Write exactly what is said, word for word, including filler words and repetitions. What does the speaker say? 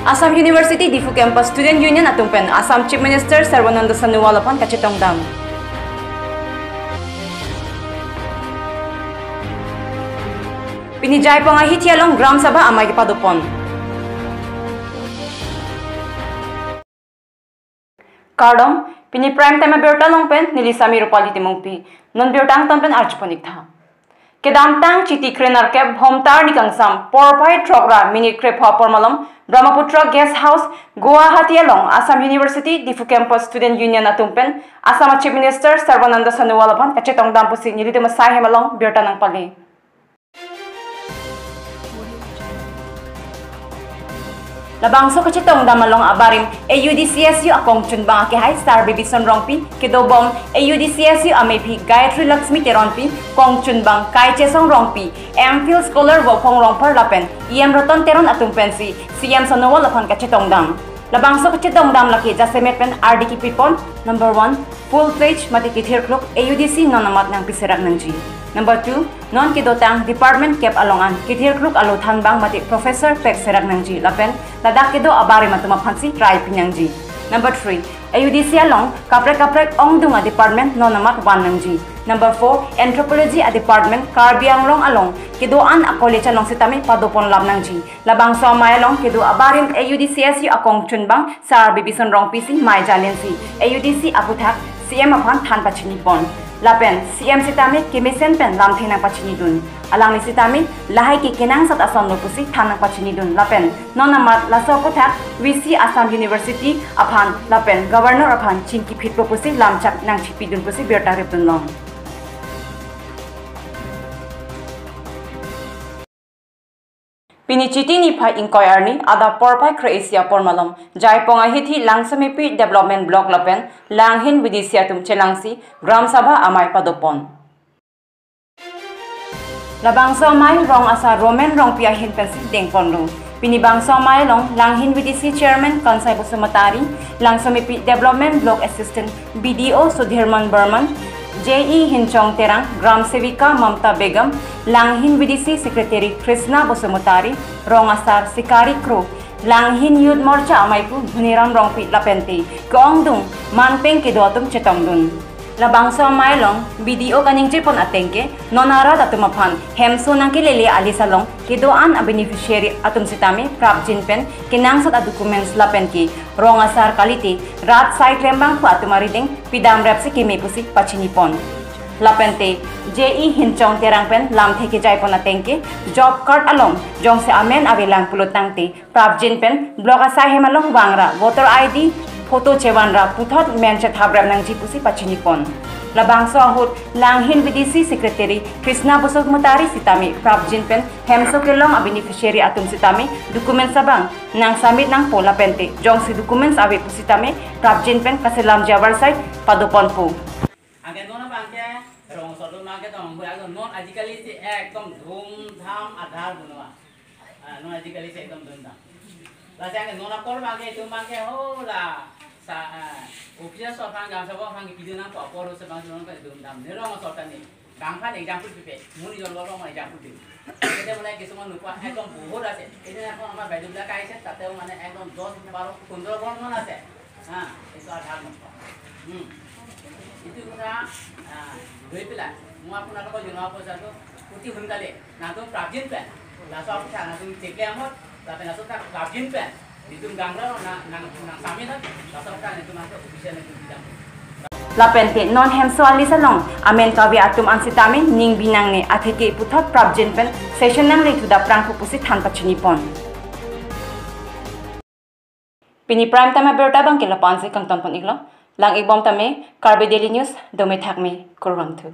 Assam University Diphu Campus Student Union atum pen Assam Chief Minister Sarbananda Sonowal aphan kachetongdam. Pini Jaipong ahithi along Gram Sabha amei kepadopon. Kardom, pini Prime Time abirta along pen neli Sami Rupali Timungpi. Non birta angton pen arjupon iktha. Kedamtang Chiti krenerkep Bhomtar ni kangsam porphai throk ra minute krepho apor malom Brahmaputra Guest House, Guwahati along Assam University Diphu Campus Student Union atum pen Assam Chief Minister Sarbananda Sonowal aphan kachetongdam pusi nelitum asai hem along birta nangpale. Labangso kachetongdam along abarim A U D C S U akongchunbang akehai Sar Bibison Rongpi, kedobom A U D C S U amephi Gayatri Lakshmi Teronpi, kongchunbang Kaichesong Rongpi, M Phil scholar Vophong Rongphar lapen E M Ratan Teron atum pensi C M Sonowal aphan kachetongdam. Labangso kachetongdam lake jasemet pen ardi kipipon, number one, full-fledged mate kethirkluk A U D C non amat nangpiserak nangji. Number two, non kedotang department kep along an kethirkluk alo thanbang mate professor pekserak nangji lapen ladak kedo abarim atum aphansi rai pinangji. Number three, A U D C along kaprek kaprek ongdung a department non amat van nangji. Number four, anthropology a department Karbi Anglong along kedo-an a college along sitame padopon lam nangji. Labangso amei along kedo abarim A U D C S U akongchunbang Sar Bibison Rongpi si mei jalinsi A U D C aputhak C M aphan than pachinipon. Lapen C M sitame kemesen pen lamthe nangpachinidun. Alangli sitame lahai ke kenangsot ason lo pusi than nangpachinidun. Lapen non amat laso aputhak V C Assam University aphan lapen Governor aphan chingkiphitpo pusi lamchak nangchipidun pusi birta ripdunlong. Pini Chiti niphai ingkoi arni adap porphai kre-isi apor malom Jaipong ahithi Langsomepi Development Block lapen Langhin V D C atum chelangsi Gram Sabha amei padopon. Labangso amei rong asar Roman Rongpi ahin pensi dengponlo. Pini bangso amei along Langhin V D C Chairman Kansai Basumatary, Langsomepi Development Block Assistant B D O Sudhirman Barman, J E Hinchong Terang, Gram Sevika Mamta Begum, Langhin V D C Secretary Krishna Basumatary, rong asar Sikari Kro, Langhin Youth Morcha ameipu Dhoniram Rongpi lapente ke-ongdung manpeng kedo atum chetongdun. Labangso amei along B D O kaningjepon ateng ke non arat atum aphan hemso nangkelele alis along kedo-an a beneficiary atum sitame prapjin pen kenangsot a documents lapen ke rong asar kalite rat sai klembangphu atum arideng pidamrapsi keme pusi pachinipon. Lapente J E Hinchong Terang pen lamthe kejaipon ateng ke job card along jongsi amen avelang pulotangte prapjin pen block asai hem along vangra voter I D, photo chevanra puthot men chethaprap nangji pusi pachinipon. Labangso ahut Langhin V D C Secretary Krishna Basumatary sitame prapjin pen hemso kelong a beneficiary atum sitame documents abang nang submit nangpo lapente jongsi documents ave pusitame prapjin pen kaselamji avarsai padoponpo. Anke non abangke rong asor atum abangke tong, non ajikali si ekdom dhumdham adhar bunua. Ah, non ajikali si ekdom dhumdham. Lasi anke non apor abangke itum abangke ho la sa, ah, officer so aphan, Gram Sabha aphan kipidun nangpo apor ho si abang non ke dhumdham. Ne rong asor ta ne. Bang aphan example pipe. Muni jon lo rong example pi. Kete mane kisung anupa ekdom bohut ase. Ini nang kong ama baidu bila kai se, tate mane ekdom dos, baro, pondro ghor man ase. Ha, itu adhar number. Hmm. Itu kotha, ah, dui pila. Mo apuna ko jona ko satu, kuti hun kali. Nangtum prapjin pen. Laso apotha nangtum check le amot, lapen laso ta prapjin pen. Itum gangra na, nang, nang submit na, laso apotha nangtum nangtum official nangtum bidam. Lapente non hemso alis along amen kave atum an sitame ning binangne atheke puthot prapjin pen session nangle thu daprangpo pusi than pachinipon. Pini Prime Time abirta abangke lapu-ansi kangtonpon iklo. Lang-ikbom tame Karbi Daily News, dome thakme, kurvangthu.